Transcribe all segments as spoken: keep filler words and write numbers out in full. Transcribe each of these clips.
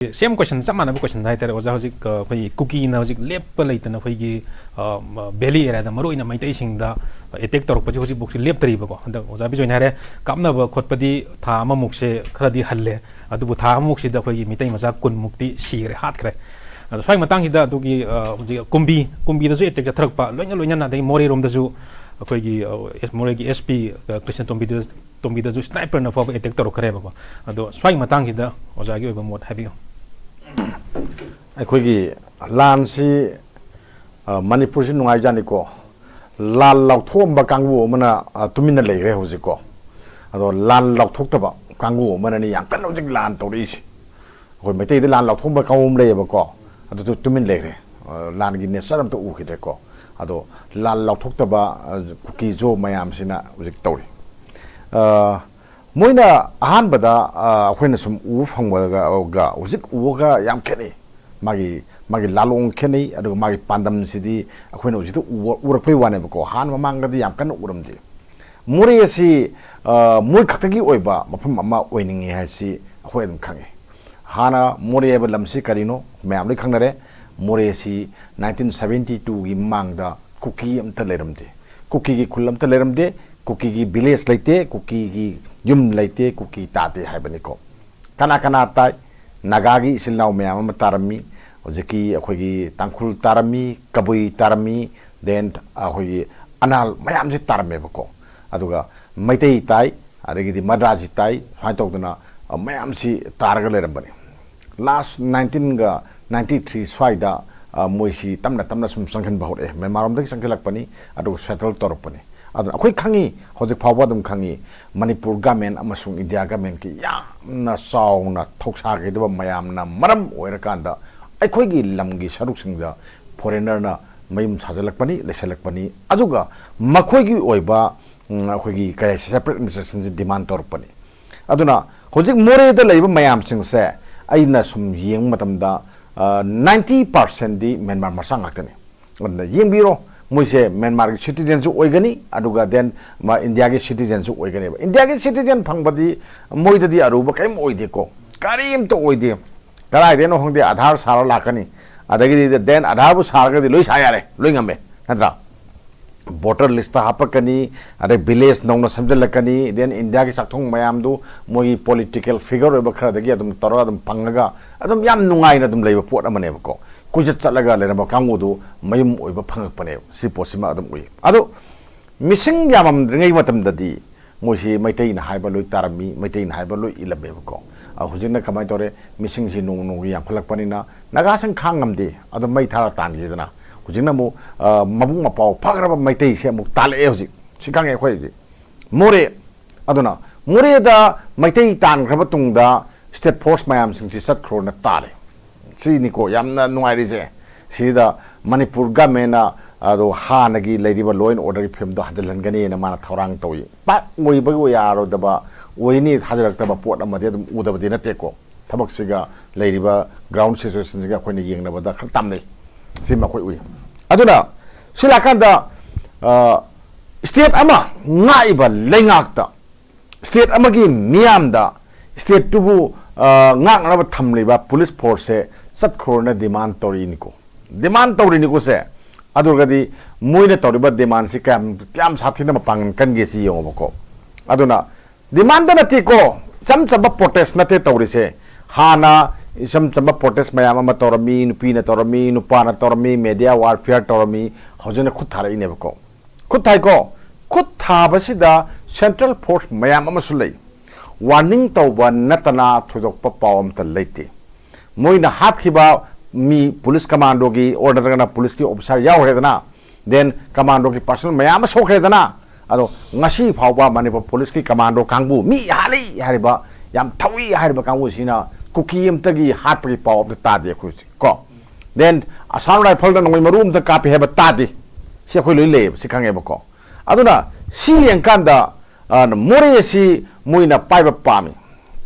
ꯁꯦꯝ ꯀꯣꯏꯁꯟ, ꯆꯞ ꯃꯥꯟꯅꯕ ꯀꯣꯏꯁꯟ ꯍꯥꯏꯇꯥꯔꯦ ꯑꯣꯖꯥ꯫ ꯍꯧꯖꯤꯛ ꯑ, ꯑꯩꯈꯣꯏꯒꯤ ꯀꯨꯀꯤꯅ ꯍꯧꯖꯤꯛ ꯂꯦꯞꯄ ꯂꯩꯇꯅ ꯑꯩꯈꯣꯏꯒꯤ ꯚꯦꯂꯤ ꯑꯦꯔꯤꯌꯥꯗ ꯃꯔꯨꯑꯣꯏꯅ ꯃꯩꯇꯩꯁꯤꯡꯗ ꯑꯦꯇꯦꯛ ꯇꯧꯔꯛꯄꯁꯤ ꯍꯧꯖꯤꯛꯐꯥꯎꯁꯤ ꯂꯦꯞꯇ꯭ꯔꯤꯕꯀꯣ꯫ ꯍꯟꯗꯛ ꯑꯣꯖꯥ ꯕꯤꯖꯣꯏꯅ ꯍꯥꯏꯔꯦ, ꯀꯥꯞꯅꯕ ꯈꯣꯠꯄꯗꯤ ꯊꯥ ꯑꯃꯃꯨꯛꯁꯦ ꯈꯔꯗꯤ ꯍꯜꯂꯦ, ꯑꯗꯨꯕꯨ ꯊꯥ ꯑꯃꯃꯨꯛꯁꯤꯗ ꯑꯩꯈꯣꯏꯒꯤ ꯃꯤꯇꯩ ꯃꯆꯥ ꯀꯨꯟꯃꯨꯛꯇꯤ ꯁꯤꯈ꯭ꯔꯦ, ꯍꯥꯠꯈ꯭ꯔꯦ꯫ ꯑꯗꯣ ꯁ꯭ꯋꯥꯏ ꯃꯇꯥꯡꯁꯤꯗ ꯑꯗꯨꯒꯤ ꯑ, ꯍꯧꯖꯤꯛ ꯀꯨꯝꯕꯤ, ꯀꯨꯝꯕꯤꯗꯁꯨ ꯑꯦꯇꯦꯛ ꯆꯠꯊꯔꯛꯄ, ꯂꯣꯏꯅ ꯂꯣꯏꯅꯅ, ꯑꯗꯒꯤ ꯃꯣꯔꯦꯔꯣꯝꯗꯁꯨ ꯑꯩꯈꯣꯏꯒꯤ ꯑ, ꯑꯦꯁ- ꯃꯣꯔꯦꯒꯤ ꯑꯦꯁ ꯄꯤ ꯀ꯭ꯔꯤꯁꯅ ꯇꯣꯝꯕꯤꯗ ꯇꯣꯝꯕꯤꯗꯁꯨ ꯁ꯭ꯅꯥꯏꯄꯔꯅ ꯐꯥꯎꯕ ꯑꯦꯇꯦꯛ ꯇꯧꯔꯛꯈ꯭ꯔꯦꯕꯀꯣ꯫ ꯑꯗꯣ ꯁ꯭ꯋꯥꯏ ꯃꯇꯥꯡꯁꯤꯗ ꯑꯣꯖꯥꯒꯤ ꯑꯣꯏꯕ ꯃꯣꯠ ꯍꯥꯏꯕꯤꯌꯨ꯫ ꯑꯩꯈꯣꯏꯒꯤ ꯂꯥꯟꯁꯤ, ꯑ, ꯃꯅꯤꯄꯨꯔꯁꯤ ꯅꯨꯡꯉꯥꯏꯖꯥꯠꯅꯤꯀꯣ꯫ ꯂꯥꯟ ꯂꯥꯎꯊꯣꯛꯑꯝꯕ ꯀꯥꯡꯕꯨ ꯑꯃꯅ, ꯑ, ꯇꯨꯃꯤꯟꯅ ꯂꯩꯈ꯭ꯔꯦ ꯍꯧꯖꯤꯛꯀꯣ꯫ ꯑꯗꯣ ꯂꯥꯟ ꯂꯥꯎꯊꯣꯛꯇꯕ ꯀꯥꯡꯕꯨ ꯑꯃꯅꯅꯤ ꯌꯥꯝ ꯀꯟꯅ ꯍꯧꯖꯤꯛ ꯂꯥꯟ ꯇꯧꯔꯛꯏꯁꯦ꯫ ꯑꯩꯈꯣꯏ ꯃꯩꯇꯩꯗ ꯂꯥꯟ ꯂꯥꯎꯊꯣꯛꯑꯝꯕ ꯀꯥꯡꯕꯨ ꯑꯃ ꯂꯩꯌꯦꯕꯀꯣ, ꯑꯗꯨꯁꯨ ꯇꯨꯃꯤꯟ ꯂꯩꯈ꯭ꯔꯦ꯫ ꯑ, ꯂꯥꯟꯒꯤ ꯅꯦꯆꯔ ꯑꯝꯇ ꯎꯈꯤꯗ꯭ꯔꯦꯀꯣ꯫ ꯑꯗꯣ ꯂꯥꯟ ꯂꯥꯎꯊꯣꯛꯇꯕ, ꯑ, ꯀꯨꯀꯤ ꯖꯣ ꯃꯌꯥꯝꯁꯤꯅ ꯍꯧꯖꯤꯛ ꯇꯧꯔꯤ꯫ ꯑ, ꯃꯣꯏꯅ ꯑꯍꯥꯟꯕꯗ, ꯑ, ꯑꯩꯈꯣꯏꯅ ꯁꯨꯝ ꯎꯕ ꯐꯪꯕꯒ ꯍꯧꯖꯤꯛ ꯎꯕꯒ ꯌꯥꯝ ꯈꯦꯠꯅꯩ꯫ ꯃꯥꯒꯤ, ꯃꯥꯒꯤ ꯂꯥꯂꯣꯡ ꯈꯦꯠꯅꯩ, ꯑꯗꯨꯒ ꯃꯥꯒꯤ ꯄꯥꯟꯗꯝꯁꯤꯗꯤ ꯑꯩꯈꯣꯏꯅ ꯍꯧꯖꯤꯛꯇ ꯎꯕ, ꯎꯔꯛꯄꯩ ꯋꯥꯅꯦꯕꯀꯣ꯫ ꯍꯥꯟꯅ ꯃꯃꯥꯡꯗꯗꯤ ꯌꯥꯝ ꯀꯟꯅ ꯎꯔꯝꯗꯦ꯫ ꯃꯣꯔꯦ ꯑꯁꯤ, ꯑ, ꯃꯣꯏ ꯈꯛꯇꯒꯤ ꯑꯣꯏꯕ ꯃꯐꯝ ꯑꯃ ꯑꯣꯏꯅꯤꯡꯉꯤ ꯍꯥꯏꯁꯤ ꯑꯩꯈꯣꯏ ꯑꯗꯨꯝ ꯈꯪꯉꯤ꯫ ꯍꯥꯟꯅ ꯃꯣꯔꯦ ꯍꯥꯏꯕ ꯂꯝꯁꯤ ꯀꯔꯤꯅꯣ ꯃꯌꯥꯝ ꯂꯣꯏ ꯈꯪꯅꯔꯦ꯫ ꯃꯣꯔꯦ ꯑꯁꯤ nineteen seventy two ꯒꯤ ꯃꯃꯥꯡꯗ ꯀꯨꯀꯤ ꯑꯝꯇ ꯂꯩꯔꯝꯗꯦ, ꯀꯨꯀꯤꯒꯤ ꯈꯨꯜ ꯑꯝꯇ ꯂꯩꯔꯝꯗꯦ, ꯀꯨꯀꯤꯒꯤ ꯚꯤꯂꯦꯖ ꯂꯩꯇꯦ, ꯀꯨꯀꯤꯒꯤ ꯌꯨꯝ ꯂꯩꯇꯦ, ꯀꯨꯀꯤ ꯇꯥꯗꯦ ꯍꯥꯏꯕꯅꯤꯀꯣ꯫ ꯀꯅꯥ ꯀꯅꯥ ꯇꯥꯏ? ꯅꯥꯒꯥꯒꯤ ꯏꯆꯤꯜ ꯏꯅꯥꯎ ꯃꯌꯥꯝ ꯑꯃ ꯇꯥꯔꯝꯃꯤ, ꯍꯧꯖꯤꯛꯀꯤ ꯑꯩꯈꯣꯏꯒꯤ ꯇꯥꯡꯈꯨꯜ ꯇꯥꯔꯝꯃꯤ, ꯀꯕꯨꯏ ꯇꯥꯔꯝꯃꯤ, ꯗꯦꯟ ꯑꯩꯈꯣꯏꯒꯤ ꯑꯅꯥꯜ ꯃꯌꯥꯝꯁꯤ ꯇꯥꯔꯝꯃꯦꯕꯀꯣ꯫ ꯑꯗꯨꯒ ꯃꯩꯇꯩ ꯇꯥꯏ, ꯑꯗꯒꯤꯗꯤ ꯃꯗ꯭ꯔꯥꯁꯤ ꯇꯥꯏ, ꯁꯨꯃꯥꯏꯅ ꯇꯧꯗꯅ, ꯑ, ꯃꯌꯥꯝꯁꯤ ꯇꯥꯔꯒ ꯂꯩꯔꯝꯕꯅꯤ꯫ ꯂꯥꯁ ꯅꯥꯏꯟꯇꯤꯟꯒ ꯅꯥꯏꯟꯇꯤ ꯊ꯭ꯔꯤ ꯁ꯭ꯋꯥꯏꯗ, ꯑ, ꯃꯣꯏꯁꯤ ꯇꯞꯅ ꯇꯞꯅ ꯁꯨꯝ ꯆꯪꯁꯤꯟꯕ ꯍꯧꯔꯛꯑꯦ꯫ ꯃ꯭ꯌꯥꯟꯃꯥꯔ ꯔꯣꯝꯗꯒꯤ ꯆꯪꯁꯤꯜꯂꯛꯄꯅꯤ, ꯑꯗꯨꯒ ꯁꯦꯇꯜ ꯇꯧꯔꯛꯄꯅꯤ꯫ ꯑꯗꯨꯅ ꯑꯩꯈꯣꯏ ꯈꯪꯉꯤ, ꯍꯧꯖꯤꯛ ꯐꯥꯎꯕ ꯑꯗꯨꯝ ꯈꯪꯉꯤ, ꯃꯅꯤꯄꯨꯔ ꯒꯃꯦꯟ ꯑꯃꯁꯨꯡ ꯏꯟꯗꯤꯌꯥ ꯒꯃꯦꯟꯒꯤ ꯌꯥꯝꯅ ꯆꯥꯎꯅ ꯊꯧꯁꯥꯈꯤꯗꯕ ꯃꯌꯥꯝꯅ ꯃꯔꯝ ꯑꯣꯏꯔꯀꯥꯟꯗ ꯑꯩꯈꯣꯏꯒꯤ ꯂꯝꯒꯤ ꯁꯔꯨꯛꯁꯤꯡꯗ ꯐꯣꯔꯦꯟꯅꯔꯅ ꯃꯌꯨꯝ ꯁꯥꯖꯤꯜꯂꯛꯄꯅꯤ, ꯂꯩꯁꯜꯂꯛꯄꯅꯤ꯫ ꯑꯗꯨꯒ ꯃꯈꯣꯏꯒꯤ ꯑꯣꯏꯕ, ꯎꯝ, ꯑꯩꯈꯣꯏꯒꯤ ꯀꯩ ꯍꯥꯏ, ꯁꯦꯄꯔꯦꯠ ꯑꯦꯗꯃꯤꯅꯤꯁꯇ꯭ꯔꯦꯁꯟꯁꯤ ꯗꯤꯃꯥꯟ ꯇꯧꯔꯛꯄꯅꯤ꯫ ꯑꯗꯨꯅ ꯍꯧꯖꯤꯛ ꯃꯣꯔꯦꯗ ꯂꯩꯕ ꯃꯌꯥꯝꯁꯤꯡꯁꯦ ꯑꯩꯅ ꯁꯨꯝ ꯌꯦꯡꯕ ꯃꯇꯝꯗ, ꯑ, ꯅꯥꯏꯟꯇꯤ ꯄꯥꯔꯁꯦꯟꯗꯤ ꯃ꯭ꯌꯥꯟꯃꯥꯔ ꯃꯆꯥ ꯉꯥꯛꯇꯅꯤ꯫ ꯑꯗꯨꯅ ꯌꯦꯡꯕꯤꯔꯣ, ꯃꯣꯏꯁꯦ ꯃ꯭ꯌꯥꯟꯃꯥꯔꯒꯤ ꯁꯤꯇꯤꯖꯦꯟꯁꯨ ꯑꯣꯏꯒꯅꯤ, ꯑꯗꯨꯒ ꯗꯦꯟ ꯃꯥ ꯏꯟꯗꯤꯌꯥꯒꯤ ꯁꯤꯇꯤꯖꯦꯟꯁꯨ ꯑꯣꯏꯒꯅꯦꯕ꯫ ꯏꯟꯗꯤꯌꯥꯒꯤ ꯁꯤꯇꯤꯖꯦꯟ ꯐꯪꯕꯗꯤ ꯃꯣꯏꯗꯗꯤ ꯑꯔꯨꯕ ꯀꯔꯤꯝ ꯑꯣꯏꯗꯦꯀꯣ, ꯀꯔꯤꯝꯇ ꯑꯣꯏꯗꯦ꯫ ꯀꯗꯥꯏꯗꯩꯅꯣ ꯈꯪꯗꯦ, ꯑꯙꯥꯔ ꯁꯥꯔ ꯂꯥꯛꯀꯅꯤ, ꯑꯗꯒꯤꯗꯤ ꯗꯦꯟ ꯑꯙꯥꯔꯕꯨ ꯁꯥꯔꯒꯗꯤ ꯂꯣꯏ ꯁꯥ ꯌꯥꯔꯦ, ꯂꯣꯏ ꯉꯝꯃꯦ, ꯅꯠꯇ꯭ꯔꯥ? ꯚꯣꯇꯔ ꯂꯤꯁꯇ ꯍꯥꯞꯄꯛꯀꯅꯤ, ꯑꯗꯩ ꯚꯤꯂꯦꯖ ꯅꯧꯅ ꯁꯦꯝꯖꯤꯜꯂꯛꯀꯅꯤ, ꯗꯦꯟ ꯏꯟꯗꯤꯌꯥꯒꯤ ꯆꯥꯛꯊꯣꯡ ꯃꯌꯥꯝꯗꯨ ꯃꯣꯏꯒꯤ ꯄꯣꯂꯤꯇꯤꯀꯦꯜ ꯐꯤꯒꯔ ꯑꯣꯏꯕ ꯈꯔꯗꯒꯤ ꯑꯗꯨꯝ ꯇꯧꯔꯒ ꯑꯗꯨꯝ ꯐꯪꯉꯒ ꯑꯗꯨꯝ ꯌꯥꯝ ꯅꯨꯡꯉꯥꯏꯅ ꯑꯗꯨꯝ ꯂꯩꯕ ꯄꯣꯠ ꯑꯃꯅꯦꯕꯀꯣ꯫ ꯀꯣꯏꯆꯠ ꯆꯠꯂꯒ ꯂꯩꯔꯝꯕ ꯀꯥꯡꯕꯨꯗꯨ ꯃꯌꯨꯝ ꯑꯣꯏꯕ ꯐꯪꯉꯛꯄꯅꯦꯕ꯫ ꯁꯤ ꯄꯣꯠꯁꯤꯃ ꯑꯗꯨꯝ ꯎꯏ꯫ ꯑꯗꯣ ꯃꯤꯁꯤꯡ ꯌꯥꯝꯃꯝꯗ꯭ꯔꯤꯉꯩ ꯃꯇꯝꯗꯗꯤ ꯃꯣꯏꯁꯤ ꯃꯩꯇꯩꯅ ꯍꯥꯏꯕ ꯂꯣꯏ ꯇꯥꯔꯝꯃꯤ, ꯃꯩꯇꯩꯅ ꯍꯥꯏꯕ ꯂꯣꯏ ꯏꯜꯂꯝꯃꯦꯕꯀꯣ꯫ ꯑ, ꯍꯧꯖꯤꯛꯅ ꯀꯃꯥꯏꯅ ꯇꯧꯔꯦ? ꯃꯤꯁꯤꯡꯁꯤ ꯅꯣꯡꯃ ꯅꯣꯡꯃꯒꯤ ꯌꯥꯝꯈꯠꯂꯛꯄꯅꯤꯅ ꯅꯥꯒꯥꯁꯤꯡ ꯈꯥꯡ ꯉꯝꯗꯦ, ꯑꯗꯨꯝ ꯃꯩ ꯊꯥꯔ ꯇꯥꯟꯈꯤꯗꯅ꯫ ꯍꯧꯖꯤꯛꯅ ꯑꯃꯨꯛ, ꯑ, ꯃꯕꯨꯡ ꯃꯄꯥꯎ ꯐꯈ꯭ꯔꯕ ꯃꯩꯇꯩꯁꯦ ꯑꯃꯨꯛ ꯇꯥꯜꯂꯛꯑꯦ ꯍꯧꯖꯤꯛ꯫ ꯁꯤ ꯈꯪꯉꯦ ꯑꯩꯈꯣꯏ ꯍꯧꯖꯤꯛ꯫ ꯃꯣꯔꯦ, ꯑꯗꯨꯅ ꯃꯣꯔꯦꯗ ꯃꯩꯇꯩ ꯇꯥꯟꯈ꯭ꯔꯕ ꯇꯨꯡꯗ ꯁ꯭ꯇꯦꯠ ꯐꯣꯔꯁ ꯃꯌꯥꯝꯁꯤꯡꯁꯤ ꯆꯠꯈ꯭ꯔꯣꯅ ꯇꯥꯔꯦ꯫ ꯁꯤꯅꯤꯀꯣ ꯌꯥꯝꯅ ꯅꯨꯡꯉꯥꯏꯔꯤꯁꯦ꯫ ꯁꯤꯗ ꯃꯅꯤꯄꯨꯔ ꯒꯃꯦꯟꯅ ꯑꯗꯣ ꯍꯥꯟꯅꯒꯤ ꯂꯩꯔꯤꯕ law and orderꯒꯤ ꯐꯤꯕꯝꯗꯣ ꯍꯟꯖꯤꯜꯍꯟꯒꯅꯤꯅ ꯃꯥꯅ ꯊꯧꯔꯥꯡ ꯇꯧꯏ꯫ ꯄꯥꯛ ꯑꯣꯏꯕꯒꯤ ꯌꯥꯔꯣꯏꯗꯕ, ꯑꯣꯏꯅꯤ ꯊꯥꯖꯔꯛꯇꯕ ꯄꯣꯠ ꯑꯃꯗꯤ ꯑꯗꯨꯝ ꯎꯗꯕꯗꯤ ꯅꯠꯇꯦꯀꯣ꯫ ꯊꯕꯛꯁꯤꯒ ꯂꯩꯔꯤꯕ ground situationꯁꯤꯒ ꯑꯩꯈꯣꯏꯅ ꯌꯦꯡꯅꯕꯗ ꯈꯔ ꯇꯥꯝꯅꯩ꯫ ꯁꯤꯃ ꯑꯩꯈꯣꯏ ꯎꯏ꯫ ꯑꯗꯨꯅ ꯁꯤ ꯂꯥꯛꯀꯥꯟꯗ, ꯑ, ꯁ꯭ꯇꯦꯠ ꯑꯃ ꯉꯥꯛꯏꯕ ꯂꯩꯉꯥꯛꯇ, ꯁ꯭ꯇꯦꯠ ꯑꯃꯒꯤ ꯃꯤꯌꯥꯝꯗ ꯁ꯭ꯇꯦꯠꯇꯨꯕꯨ, ꯑ, ꯉꯥꯛꯅꯕ ꯊꯝꯂꯤꯕ ꯄꯨꯂꯤꯁ ꯐꯣꯔꯁꯁꯦ ꯆꯠꯈ꯭ꯔꯣꯅ ꯗꯤꯃꯥꯟ ꯇꯧꯔꯤꯅꯤꯀꯣ꯫ ꯗꯤꯃꯥꯟ ꯇꯧꯔꯤꯅꯤꯀꯣ ꯁꯦ꯫ ꯑꯗꯨ ꯑꯣꯏꯔꯒꯗꯤ ꯃꯣꯏꯅ ꯇꯧꯔꯤꯕ ꯗꯤꯃꯥꯟꯁꯤ ꯀꯌꯥꯝ, ꯀꯌꯥꯝ ꯁꯥꯊꯤꯅ ꯃꯄꯥꯡꯒꯜ ꯀꯟꯒꯦ ꯁꯤ ꯌꯦꯡꯉꯣꯕꯀꯣ꯫ ꯑꯗꯨꯅ ꯗꯤꯃꯥꯟꯗ ꯅꯠꯇꯦꯀꯣ, ꯏꯆꯝ ꯆꯝꯕ ꯄ꯭ꯔꯣꯇꯦꯁ ꯅꯠꯇꯦ ꯇꯧꯔꯤꯁꯦ꯫ ꯍꯥꯟꯅ ꯏꯆꯝ ꯆꯝꯕ ꯄ꯭ꯔꯣꯇꯦꯁ ꯃꯌꯥꯝ ꯑꯃ ꯇꯧꯔꯝꯃꯤ, ꯅꯨꯄꯤꯅ ꯇꯧꯔꯝꯃꯤ, ꯅꯨꯄꯥꯅ ꯇꯧꯔꯝꯃꯤ, ꯃꯦꯗꯤꯌꯥ ꯋꯥꯔꯐꯤꯌꯥꯔ ꯇꯧꯔꯝꯃꯤ, ꯍꯧꯖꯤꯛꯅ ꯈꯨꯠ ꯊꯥꯔꯛꯏꯅꯦꯕꯀꯣ꯫ ꯈꯨꯠ ꯊꯥꯏꯀꯣ꯫ ꯈꯨꯠ ꯊꯥꯕꯁꯤꯗ ꯁꯦꯟꯇ꯭ꯔꯦꯜ ꯐꯣꯔꯁ ꯃꯌꯥꯝ ꯑꯃꯁꯨ ꯂꯩ꯫ ꯋꯥꯔꯅꯤꯡ ꯇꯧꯕ ꯅꯠꯇꯅ ꯊꯣꯏꯗꯣꯛꯄ ꯄꯥꯎ ꯑꯝꯇ ꯂꯩꯇꯦ꯫ ꯃꯣꯏꯅ ꯍꯥꯠꯈꯤꯕ ꯃꯤ ꯄꯨꯂꯤꯁ ꯀꯃꯥꯟꯗꯣꯒꯤ ꯑꯣꯔ ꯅꯠꯇ꯭ꯔꯒꯅ ꯄꯨꯂꯤꯁꯀꯤ ꯑꯣꯐꯤꯁꯥꯔ ꯌꯥꯎꯈ꯭ꯔꯦꯗꯅ, ꯗꯦꯟ ꯀꯃꯥꯟꯗꯣꯒꯤ ꯄꯥꯔꯁꯅꯦꯜ ꯃꯌꯥꯝ ꯑꯃ ꯁꯣꯛꯈ꯭ꯔꯦꯗꯅ, ꯑꯗꯣ ꯉꯁꯤ ꯐꯥꯎꯕ ꯃꯅꯤꯄꯨꯔ ꯄꯨꯂꯤꯁꯀꯤ ꯀꯃꯥꯟꯗꯣ ꯀꯥꯡꯕꯨ ꯃꯤ ꯍꯥꯠꯂꯤ ꯍꯥꯏꯔꯤꯕ, ꯌꯥꯝ ꯊꯧꯏ ꯍꯥꯏꯔꯤꯕ ꯀꯥꯡꯕꯨꯁꯤꯅ ꯀꯨꯀꯤ ꯑꯃꯇꯒꯤ ꯍꯥꯠꯄꯒꯤ ꯄꯥꯎ ꯑꯝꯇ ꯇꯥꯗꯦ ꯑꯩꯈꯣꯏ ꯍꯧꯖꯤꯛ ꯀꯣ꯫ ꯗꯦꯟ ꯑꯁꯥꯝ ꯔꯥꯏꯐꯜꯗ ꯅꯣꯡꯃꯩ ꯃꯔꯨ ꯑꯝꯇ ꯀꯥꯞꯄꯦ ꯍꯥꯏꯕ ꯇꯥꯗꯦ꯫ ꯁꯤ ꯑꯩꯈꯣꯏ ꯂꯣꯏ ꯂꯩꯌꯦꯕ, ꯁꯤ ꯈꯪꯉꯦꯕꯀꯣ꯫ ꯑꯗꯨꯅ ꯁꯤ ꯌꯦꯡꯀꯥꯟꯗ, ꯑ, ꯃꯣꯔꯦ ꯑꯁꯤ ꯃꯣꯏꯅ ꯄꯥꯏꯕ ꯄꯥꯝꯃꯤ꯫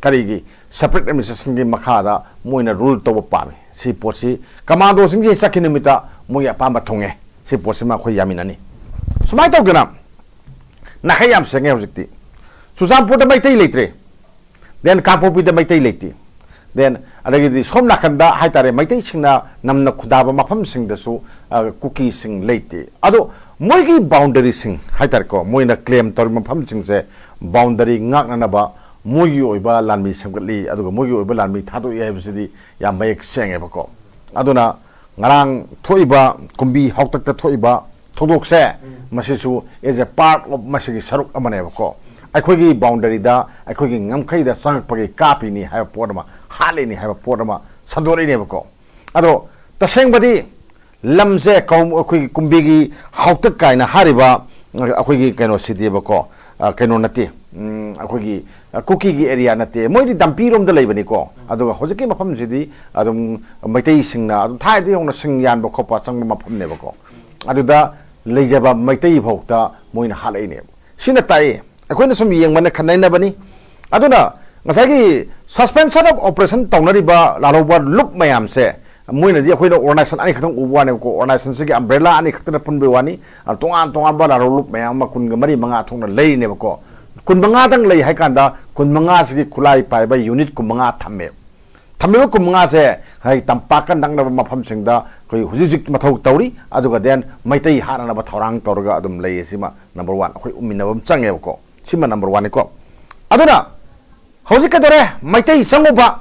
ꯀꯔꯤꯒꯤ? Separate administrationꯒꯤ ꯃꯈꯥꯗ ꯃꯣꯏꯅ rule ꯇꯧꯕ ꯄꯥꯝꯃꯤ꯫ ꯁꯤ ꯄꯣꯠꯁꯤ ꯀꯃꯥꯟꯗꯣꯁꯤꯡꯁꯤ ꯆꯠꯈꯤ ꯅꯨꯃꯤꯠꯇ ꯃꯣꯏꯒꯤ ꯑꯄꯥꯝꯕ ꯊꯨꯡꯉꯦ꯫ ꯁꯤ ꯄꯣꯠꯁꯤꯃ ꯑꯩꯈꯣꯏ ꯌꯥꯃꯤꯟꯅꯅꯤ꯫ ꯁꯨꯃꯥꯏꯅ ꯇꯧꯗꯅ ꯅꯥꯈꯩ ꯌꯥꯝ ꯁꯦꯡꯉꯦ ꯍꯧꯖꯤꯛꯇꯤ꯫ ꯆꯨꯔꯆꯥꯟꯄꯨꯔꯗ ꯃꯩꯇꯩ ꯂꯩꯇ꯭ꯔꯦ, ꯗꯦꯟ ꯀꯥꯡꯄꯣꯛꯄꯤꯗ ꯃꯩꯇꯩ ꯂꯩꯇꯦ, ꯗꯦꯟ ꯑꯗꯒꯤꯗꯤ ꯁꯣꯝ ꯅꯥꯀꯟꯗ ꯍꯥꯏꯇꯥꯔꯦ, ꯃꯩꯇꯩꯁꯤꯡꯅ ꯅꯝꯅ ꯈꯨꯟꯗꯥꯕ ꯃꯐꯝꯁꯤꯡꯗꯁꯨ, ꯑ, ꯀꯨꯀꯤꯁꯤꯡ ꯂꯩꯇꯦ꯫ ꯑꯗꯣ ꯃꯣꯏꯒꯤ ꯕꯥꯎꯟꯗꯔꯤꯁꯤꯡ ꯍꯥꯏꯇꯥꯔꯦꯀꯣ, ꯃꯣꯏꯅ ꯀ꯭ꯂꯦꯝ ꯇꯧꯔꯤꯕ ꯃꯐꯝꯁꯤꯡꯁꯦ ꯕꯥꯎꯟꯗꯔꯤ ꯉꯥꯛꯅꯅꯕ ꯃꯣꯏꯒꯤ ꯑꯣꯏꯕ ꯂꯥꯟꯃꯤ ꯁꯦꯝꯒꯠꯂꯤ, ꯑꯗꯨꯒ ꯃꯣꯏꯒꯤ ꯑꯣꯏꯕ ꯂꯥꯟꯃꯤ ꯊꯥꯗꯣꯛꯏ ꯍꯥꯏꯕꯁꯤꯗꯤ ꯌꯥꯝ ꯃꯌꯦꯛ ꯁꯦꯡꯉꯦꯕꯀꯣ꯫ ꯑꯗꯨꯅ ꯉꯔꯥꯡ ꯊꯣꯛꯏꯕ ꯀꯨꯝꯕꯤ ꯍꯥꯎꯇꯛꯇ ꯊꯣꯛꯏꯕ ꯊꯧꯗꯣꯛꯁꯦ, ꯃꯁꯤꯁꯨ is a part of ꯃꯁꯤꯒꯤ ꯁꯔꯨꯛ ꯑꯃꯅꯦꯕꯀꯣ꯫ ꯑꯩꯈꯣꯏꯒꯤ ꯕꯥꯎꯟꯗꯔꯤꯗ, ꯑꯩꯈꯣꯏꯒꯤ ꯉꯝꯈꯩꯗ ꯆꯪꯉꯛꯄꯒꯤ ꯀꯥꯞꯄꯤꯅꯤ ꯍꯥꯏꯕ ꯄꯣꯠ ꯑꯃ, ꯍꯥꯠꯂꯤꯅꯤ ꯍꯥꯏꯕ ꯄꯣꯠ ꯑꯃ ꯁꯟꯗꯣꯔꯛꯏꯅꯦꯕꯀꯣ꯫ ꯑꯗꯣ ꯇꯁꯦꯡꯕꯗꯤ ꯂꯝꯁꯦ ꯀꯧ-, ꯑꯩꯈꯣꯏꯒꯤ ꯀꯨꯝꯕꯤꯒꯤ ꯍꯥꯎꯇꯛ ꯀꯥꯏꯅ ꯍꯥꯏꯔꯤꯕ ꯑꯩꯈꯣꯏꯒꯤ ꯀꯩꯅꯣꯁꯤꯗꯤꯕꯀꯣ, ꯑ, ꯀꯩꯅꯣ ꯅꯠꯇꯦ, ꯎꯝ, ꯑꯩꯈꯣꯏꯒꯤ, ꯑ, ꯀꯨꯀꯤꯒꯤ ꯑꯦꯔꯤꯌꯥ ꯅꯠꯇꯦ, ꯃꯣꯏꯗꯤ ꯗꯝꯄꯤꯔꯣꯝꯗ ꯂꯩꯕꯅꯤꯀꯣ꯫ ꯑꯗꯨꯒ ꯍꯧꯖꯤꯛꯀꯤ ꯃꯐꯝꯁꯤꯗꯤ ꯑꯗꯨꯝ ꯃꯩꯇꯩꯁꯤꯡꯅ ꯑꯗꯨꯝ ꯊꯥꯏꯅꯗꯒꯤ ꯍꯧꯅ ꯁꯤꯡ ꯌꯥꯟꯕ ꯈꯣꯠꯄ ꯆꯪꯕ ꯃꯐꯝꯅꯦꯕꯀꯣ꯫ ꯑꯗꯨꯗ ꯂꯩꯖꯕ ꯃꯩꯇꯩ ꯐꯥꯎꯗ ꯃꯣꯏꯅ ꯍꯥꯠꯂꯛꯏꯅꯦꯕ꯫ ꯁꯤꯅ ꯇꯥꯛꯏ, ꯑꯩꯈꯣꯏꯅ ꯁꯨꯝ ꯌꯦꯡꯕꯅ ꯈꯟꯅꯩꯅꯕꯅꯤ꯫ ꯑꯗꯨꯅ ꯉꯁꯥꯏꯒꯤ suspension of operation ꯇꯧꯅꯔꯤꯕ ꯂꯥꯜꯍꯧꯕ ꯂꯨꯞ ꯃꯌꯥꯝꯁꯦ, ꯃꯣꯏꯅꯗꯤ ꯑꯩꯈꯣꯏꯅ organization ꯑꯅꯤꯈꯛꯇꯪ ꯎꯕ ꯋꯥꯅꯦꯕꯀꯣ, organizationꯁꯤꯒꯤ umbrella ꯑꯅꯤꯈꯛꯇꯅ ꯄꯨꯟꯕꯒꯤ ꯋꯥꯅꯤ꯫ ꯑ, ꯇꯣꯉꯥꯟ ꯇꯣꯉꯥꯟꯕ ꯂꯥꯜꯍꯧ ꯂꯨꯞ ꯃꯌꯥꯝ ꯑꯃ ꯀꯨꯟꯒ ꯃꯔꯤ ꯃꯉꯥ ꯊꯣꯛꯅ ꯂꯩꯔꯤꯅꯦꯕꯀꯣ꯫ ꯀꯨꯟꯃꯉꯥꯗꯪ ꯂꯩ ꯍꯥꯏ ꯀꯥꯟꯗ ꯀꯨꯟꯃꯉꯥꯁꯤꯒꯤ ꯈꯨꯠꯂꯥꯏ ꯄꯥꯏꯕ unit ꯀꯨꯟꯃꯉꯥ ꯊꯝꯃꯦ꯫ ꯊꯝꯃꯤꯕ ꯀꯨꯟꯃꯉꯥꯁꯦ ꯍꯥꯏꯗꯤ ꯇꯝꯄꯥꯛꯀ ꯅꯛꯅꯕ ꯃꯐꯝꯁꯤꯡꯗ ꯑꯩꯈꯣꯏ ꯍꯧꯖꯤꯛ ꯍꯧꯖꯤꯛ ꯃꯊꯧ ꯇꯧꯔꯤ꯫ ꯑꯗꯨꯒ then ꯃꯩꯇꯩ ꯍꯥꯠꯅꯅꯕ ꯊꯧꯔꯥꯡ ꯇꯧꯔꯒ ꯑꯗꯨꯝ ꯂꯩ꯫ ꯁꯤꯃ number one, ꯑꯩꯈꯣꯏ ꯎꯃꯤꯟꯅꯕ ꯑꯃ ꯆꯪꯉꯦꯕꯀꯣ꯫ ꯁꯤꯃ number oneꯅꯤꯀꯣ꯫ ꯑꯗꯨꯅ ꯍꯧꯖꯤꯛ ꯀꯩꯗꯧꯔꯦ? ꯃꯩꯇꯩ ꯆꯪꯉꯨꯕ,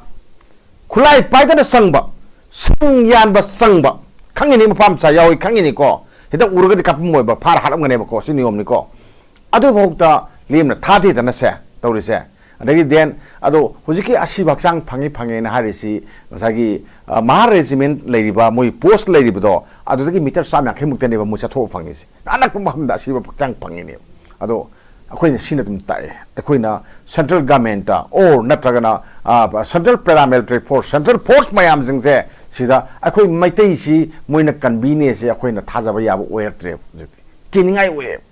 ꯈꯨꯠꯂꯥꯏ ꯄꯥꯏꯗꯅ ꯆꯪꯕ, ꯁꯤꯡ ꯌꯥꯟꯕ ꯆꯪꯕ, ꯈꯪꯉꯤꯅꯤ, ꯃꯄꯥ ꯃꯆꯥ ꯌꯥꯎꯏ ꯈꯪꯉꯤꯅꯤꯀꯣ꯫ ꯍꯦꯛꯇ ꯎꯔꯒꯗꯤ ꯀꯥꯞꯄꯝꯃꯣꯏꯕ, ꯐꯥꯔ ꯍꯥꯠꯂꯝꯒꯅꯦꯕꯀꯣ꯫ ꯁꯤ ꯅꯤꯌꯣꯝꯅꯤꯀꯣ꯫ ꯑꯗꯨꯐꯥꯎꯗ ꯂꯦꯝꯅ ꯊꯥꯗꯦꯗꯅ ꯁꯦ ꯇꯧꯔꯤꯁꯦ꯫ ꯑꯗꯒꯤ then ꯑꯗꯣ ꯍꯧꯖꯤꯛꯀꯤ ꯑꯁꯤꯕ ꯍꯛꯆꯥꯡ ꯐꯪꯉꯤ ꯐꯪꯉꯦꯅ ꯍꯥꯏꯔꯤꯁꯤ ꯉꯁꯥꯏꯒꯤ, ꯑ, ꯃꯍꯥ regiment ꯂꯩꯔꯤꯕ, ꯃꯣꯏ post ꯂꯩꯔꯤꯕꯗꯣ ꯑꯗꯨꯗꯒꯤ meter ꯆꯥꯝ ꯌꯥꯡꯈꯩ ꯃꯨꯛꯇꯅꯦꯕ ꯃꯣꯏ ꯆꯠꯊꯣꯛꯑ ꯐꯪꯉꯤꯁꯦ꯫ ꯑꯅꯛꯄ ꯃꯐꯝꯗ ꯑꯁꯤꯕ ꯍꯛꯆꯥꯡ ꯐꯪꯉꯤꯅꯦꯕ꯫ ꯑꯗꯣ ꯑꯩꯈꯣꯏꯅ ꯁꯤꯅ ꯑꯗꯨꯝ ꯇꯥꯛꯑꯦ꯫ ꯑꯩꯈꯣꯏꯅ central governmentꯇ or ꯅꯠꯇ꯭ꯔꯒꯅ, ꯑ, central paramilitary force, central force ꯃꯌꯥꯝꯁꯤꯡꯁꯦ ꯁꯤꯗ ꯑꯩꯈꯣꯏ ꯃꯩꯇꯩꯁꯤ ꯃꯣꯏꯅ ꯀꯟꯕꯤꯅꯦꯁꯦ ꯑꯩꯈꯣꯏꯅ ꯊꯥꯖꯕ ꯌꯥꯕ ꯑꯣꯏꯔꯛꯇ꯭ꯔꯦꯕ ꯍꯧꯖꯤꯛꯇꯤ꯫ ꯀꯤꯅꯤꯡꯉꯥꯏ ꯑꯣꯏꯌꯦꯕ꯫